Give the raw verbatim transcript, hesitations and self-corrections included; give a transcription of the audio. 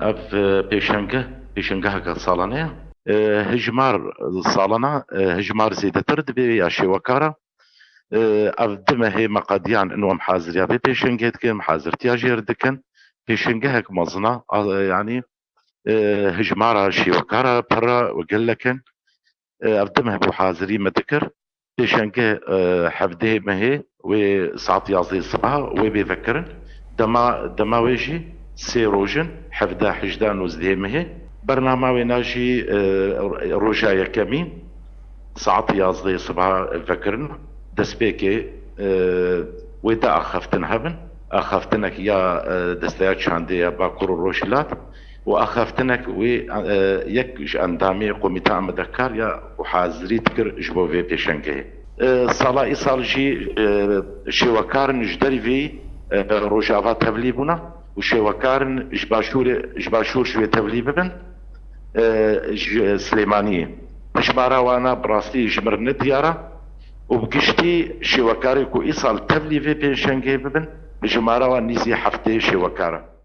Ev e, pêşenge, pêşengeheke salane ye. E, hijmar salana, e, hijmar zêdetir dibe ya şêwekara. E, ev du mehê me qediyan in em haziriya vê pêşengê dikin, hazirtiya jê re dikin. Pêşengehek mezin e, a, yanî e, hijmara şêwekara pir e û gelek in. E, ev du meh bû hazirî me dikir. Pêşenge e, hevdehê mehê wê saet yazdehê sibeha wê bê vekirin. Dema, dema wê jî sê roj in, hevdeh, hejdeh, nozdehê mehê. Bernama wêna jî e, roja yekemîn saet yazdehê sibeha vekirin. Destpêkê e, wê de axaftin hebin. Axaftinek ya e, Desteya Çandê ya Bakur û Rojhilat û axaftinek wê e, yek ji endamê Komîta Amadekar ya û hazirî dikir ji bo vê pêşengehê. E, sala îsal jî e, şêwekarin ji derî vê e, Rojava tevlî bûna û şêwekarin ji başûrê, ji başûr ji wê tevlî bibin e, ji Silêmaniyê. Hijmara wana bi rastî ji mir ne diyar e û bi giştî şêwekarê ku îsal tevlî vê pêşengê bibin, hijmara wan nîzî heftê şêwekar e.